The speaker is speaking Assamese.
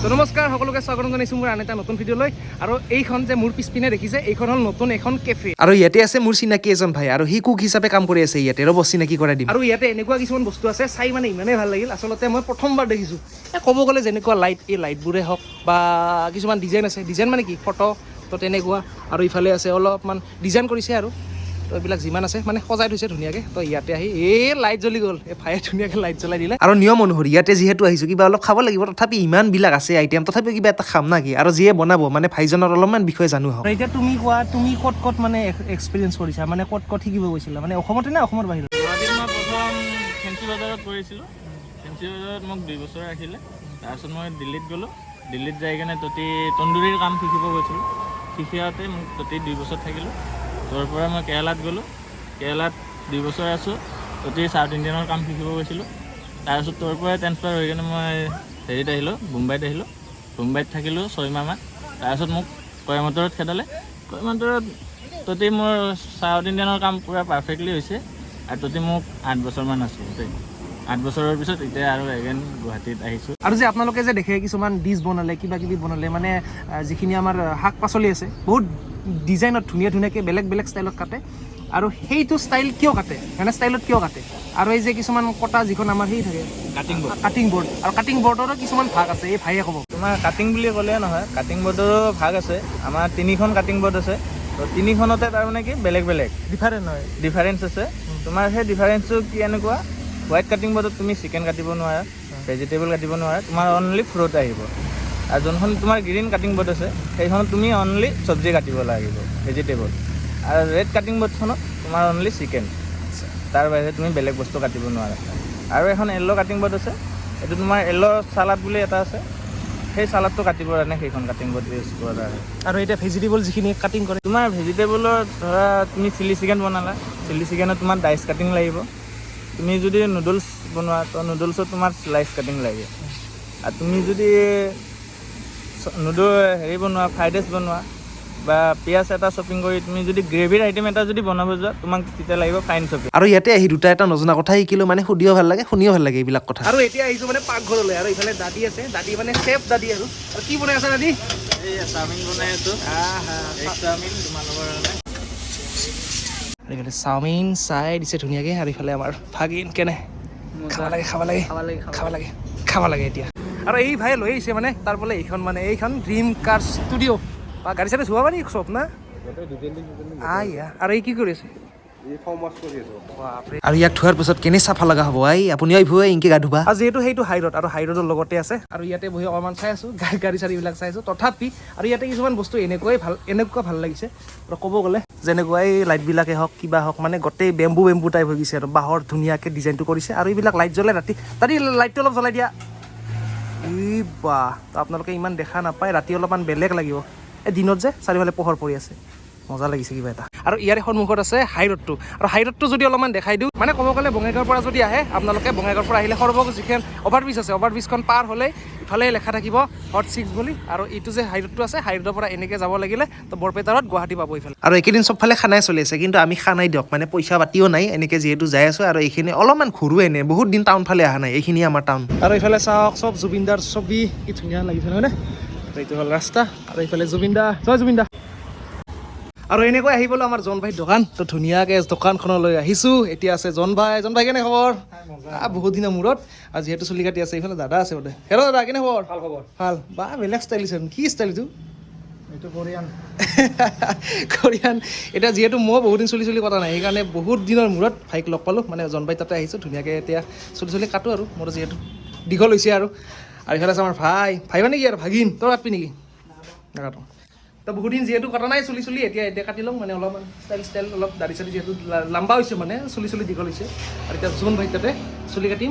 তো নমস্কাৰ, সকলোকে স্বাগতম জনাইছোঁ মোৰ আন এটা নতুন ভিডিঅ'লৈ। আৰু এইখন যে মোৰ পিছপিনে দেখিছে, এইখন হ'ল নতুন এখন কেফে। আৰু ইয়াতে আছে মোৰ চিনাকি এজন ভাই আৰু সি কুক হিচাপে কাম কৰি আছে ইয়াতে। ৰ'ব, চিনাকি কৰাই দিম। আৰু ইয়াতে এনেকুৱা কিছুমান বস্তু আছে, চাই মানে ইমানেই ভাল লাগিল। আচলতে মই প্ৰথমবাৰ দেখিছোঁ। এই ক'ব গ'লে যেনেকুৱা লাইট, এই লাইটবোৰে হওক বা কিছুমান ডিজাইন আছে, ডিজাইন মানে কি ফটো, তো তেনেকুৱা। আৰু ইফালে আছে অলপমান ডিজাইন কৰিছে আৰু তো এইবিলাক যিমান আছে মানে সজাই থৈছে ধুনীয়াকৈ। তো ইয়াতে আহি এই লাইট জ্বলি গ'ল, এই ভায়ে ধুনীয়াকৈ লাইট জ্বলাই দিলে। আৰু নিয়ম অনুসৰি ইয়াতে যিহেতু আহিছোঁ, কিবা অলপ খাব লাগিব। তথাপি ইমানবিলাক আছে আইটেম, তথাপিও কিবা এটা খাম না কি? আৰু যিয়ে বনাব, মানে ভাইজনৰ অলপমান বিষয়ে জানো আহক। আৰু এতিয়া তুমি কোৱা, তুমি ক'ত ক'ত মানে এক্সপিৰিয়েঞ্চ কৰিছা, মানে ক'ত ক'ত শিকিব গৈছিলা, মানে অসমতে নে অসমৰ বাহিৰত? গুৱাহাটীত মই প্ৰথম ফেঞ্চি বজাৰত কৰিছিলোঁ। ফেঞ্চি বজাৰত মোক 2 বছৰ ৰাখিলে। তাৰপিছত মই দিল্লীত গ'লোঁ। দিল্লীত যাই কেনে ততি তন্দুৰীৰ কাম শিকিব গৈছিলোঁ। শিকিয়াতে মোক ততি 2 বছৰ থাকিলোঁ। তাৰ পৰা মই কেৰালাত গ'লোঁ। কেৰালাত 2 বছৰ আছোঁ। ততি চাউথ ইণ্ডিয়ানৰ কাম শিকিব গৈছিলোঁ। তাৰপিছত তাৰ পৰাই ট্ৰেন্সফাৰ হৈ কেনে মই হেৰিত আহিলোঁ, মুম্বাইত আহিলোঁ। মুম্বাইত থাকিলোঁ 6 মাহমান। তাৰপিছত মোক কয়মটৰত খেদালে। কয়মটৰত ততি মোৰ চাউথ ইণ্ডিয়ানৰ কাম পূৰা পাৰফেক্টলি হৈছে আৰু ততি মোক 8 বছৰমান আছোঁ দেই। 8 বছৰৰ পিছত এতিয়া আৰু এগেইন গুৱাহাটীত আহিছোঁ। আৰু যে আপোনালোকে যে দেখে, কিছুমান ডিছ বনালে, কিবা কিবি বনালে, মানে যিখিনি আমাৰ শাক পাচলি আছে, বহুত ডিজাইনত ধুনীয়া ধুনীয়াকৈ বেলেগ বেলেগ ষ্টাইলত কাটে। আৰু সেইটো ষ্টাইল কিয় কাটে, মানে ষ্টাইলত কিয় কাটে? আৰু এই যে কিছুমান কটা যিখন আমাৰ সেই থাকে কাটিং বৰ্ড। কাটিং বৰ্ড, আৰু কাটিং বৰ্ডৰো কিছুমান ভাগ আছে, এই ভাইয়ে ক'ব। তোমাৰ কাটিং বুলি ক'লে নহয়, কাটিং বৰ্ডৰো ভাগ আছে। আমাৰ তিনিখন কাটিং বৰ্ড আছে। তো তিনিখনতে তাৰমানে কি বেলেগ বেলেগ ডিফাৰেণ্ট হয়। ডিফাৰেঞ্চ আছে। তোমাৰ সেই ডিফাৰেঞ্চটো কি এনেকুৱা, হোৱাইট কাটিং বৰ্ডত তুমি চিকেন কাটিব নোৱাৰা, ভেজিটেবল কাটিব নোৱাৰা, তোমাৰ অনলি ফ্ৰুট আহিব। আৰু যোনখন তোমাৰ গ্ৰীণ কাটিং বৰ্ড আছে, সেইখনত তুমি অনলি চব্জি কাটিব লাগিব, ভেজিটেবল। আৰু ৰেড কাটিং বৰ্ডখনত তোমাৰ অনলি চিকেন, তাৰ বাহিৰে তুমি বেলেগ বস্তু কাটিব নোৱাৰা। আৰু এখন য়েল্ল' কাটিং বৰ্ড আছে, এইটো তোমাৰ য়েল্ল' চালাড বুলি এটা আছে, সেই চালাডটো কাটিবৰ কাৰণে সেইখন কাটিং বৰ্ড ইউজ কৰা হয়। আৰু এতিয়া ভেজিটেবল যিখিনি কাটিং কৰে? তোমাৰ ভেজিটেবলৰ ধৰা তুমি চিলি চিকেন বনালা, চিলি চিকেনত তোমাৰ ডাইচ কাটিং লাগিব। তুমি যদি নুডলছ বনোৱা, তো নুডলছত তোমাৰ শ্লাইচ কাটিং লাগে। আৰু তুমি যদি নুডল হেৰি বনোৱা, ফ্ৰাইড ৰাইচ বনোৱা বা পিঁয়াজ এটা চপিং কৰি তুমি যদি গ্ৰেভিৰ আইটেম এটা যদি বনাব যোৱা, তোমাক তেতিয়া লাগিব ফাইন চপিং। আৰু ইয়াতে আহি দুটা এটা নজনা কথা শিকিলোঁ, মানে সুধিও ভাল লাগে, শুনিও ভাল লাগে এইবিলাক কথা। আৰু এতিয়া আহিছোঁ মানে পাকঘৰলৈ। আৰু ইফালে দাদী আছে, দাদী মানে চেফ দাদী। আৰু কি বনাই আছে দাদী? এইয়া চাওমিন বনাই আছোঁ, এগ চাওমিন তোমালোকৰ কাৰণে। আৰু ইফালে চাওমিন চাই দিছে ধুনীয়াকৈ। আৰু ইফালে আমাৰ ভাগিন। কেনে খাব লাগে? খাব লাগে, খাব লাগে, খাব লাগে এতিয়া। আৰু এই ভাই লৈ আহিছে, মানে তাৰ বোলে এইখন, মানে এইখন ড্ৰিম কাৰ ষ্টুডিঅ' বা গাড়ী চাড়ী ধুব পাৰি চব না। আইয়া, আৰু এই কি কৰি আছে? বাপৰে! আৰু ইয়াক ধোৱাৰ পিছত কেনে চাফা লগা হ'ব। এই আপুনি আহিব, ইনকে গা ধুবা। আৰু যিহেতু সেইটো হাই ৰোড আৰু হাই ৰোডৰ লগতে আছে, আৰু ইয়াতে বহি অকণমান চাই আছোঁ, গাড়ী চাড়ীবিলাক চাই আছোঁ। তথাপি আৰু ইয়াতে কিছুমান বস্তু এনেকুৱাই ভাল, এনেকুৱা ভাল লাগিছে। আৰু ক'ব গ'লে যেনেকুৱা এই লাইটবিলাকে হওক, কিবা হওক, মানে গোটেই বেম্বু বেম্বু টাইপ হৈ গৈছে আৰু বাঁহৰ ধুনীয়াকৈ ডিজাইনটো কৰিছে। আৰু এইবিলাক লাইট জ্বলে ৰাতি। তাতে লাইটটো অলপ জ্বলাই দিয়া। ই বাহ! তো আপোনালোকে ইমান দেখা নাপায়, ৰাতি অলপমান বেলেগ লাগিব। এই দিনত যে চাৰিওফালে পোহৰ পৰি আছে, মজা লাগিছে কিবা এটা। আৰু ইয়াৰে সন্মুখত আছে হাই ৰোডটো। আৰু হাই ৰোডটো যদি অলপমান দেখাই দিওঁ, মানে ক'ব গ'লে বঙাইগাঁৱৰ পৰা যদি আহে আপোনালোকে, বঙাইগাঁৱৰ পৰা আহিলে সৰভোগ যিখন অভাৰব্ৰিজ আছে, অভাৰব্ৰিজখন পাৰ হ'লেই ইফালে লেখা থাকিব হট ছিক্স বুলি। আৰু এইটো যে হাই ৰোডটো আছে, হাই ৰোডৰ পৰা এনেকৈ যাব লাগিলে তো বৰপেটা ৰোড, গুৱাহাটী পাব ইফালে। আৰু এইকেইদিন চবফালে খানাই চলি আছে, কিন্তু আমি খানাই দিয়ক, মানে পইচা পাতিও নাই। এনেকৈ যিহেতু যাই আছোঁ আৰু এইখিনি অলপমান ঘূৰো, এনে বহুত দিন টাউন ফালে অহা নাই, এইখিনি আমাৰ টাউন। আৰু ইফালে চাওক, চব জুবিনদাৰ ছবি, কি ধুনীয়া লাগিছে নহয়নে? আৰু এইটো হ'ল ৰাস্তা আৰু ইফালে জুবিন দা। জয় জুবিন দা। আৰু এনেকৈ আহি গ'লো আমাৰ জন ভাইৰ দোকান। তো ধুনীয়াকৈ দোকানখনলৈ আহিছোঁ। এতিয়া আছে জন ভাই। জন ভাই, কেনে খবৰ? বহুত দিনৰ মূৰত। আৰু যিহেতু চুলি কাটি আছে, ইফালে দাদা আছে বোলে। হেল্ল' দাদা, কেনে খবৰ? ভাল খবৰ। ভাল বা বেলেগ ষ্টাইল। কি ষ্টাইল এইটো? এইটো কোৰিয়ান। কোৰিয়ান। এতিয়া যিহেতু মই বহুত দিন চুলি চুলি কটা নাই, সেইকাৰণে বহুত দিনৰ মূৰত ভাইক লগ পালোঁ, মানে জন ভাই তাতে আহিছোঁ। ধুনীয়াকৈ এতিয়া চুলি চুলি কাটো আৰু মোৰ যিহেতু দীঘল হৈছে। আৰু আৰু ইফালে আছে আমাৰ ভাই। ভাই মানে কি আৰু ভাগিন। তই কাটবি নেকি? নাকাটো। তো বহুত দিন যিহেতু কটা নাই চুলি চুলি, এতিয়া এতিয়া কাটি লওঁ, মানে অলপমান ষ্টাইল ষ্টাইল অলপ দাড়ি চাড়ি যিহেতু লাম্বা হৈছে, মানে চুলি চুলি দীঘল হৈছে। আৰু এতিয়া জোন ভাই তাতে চুলি কাটিম।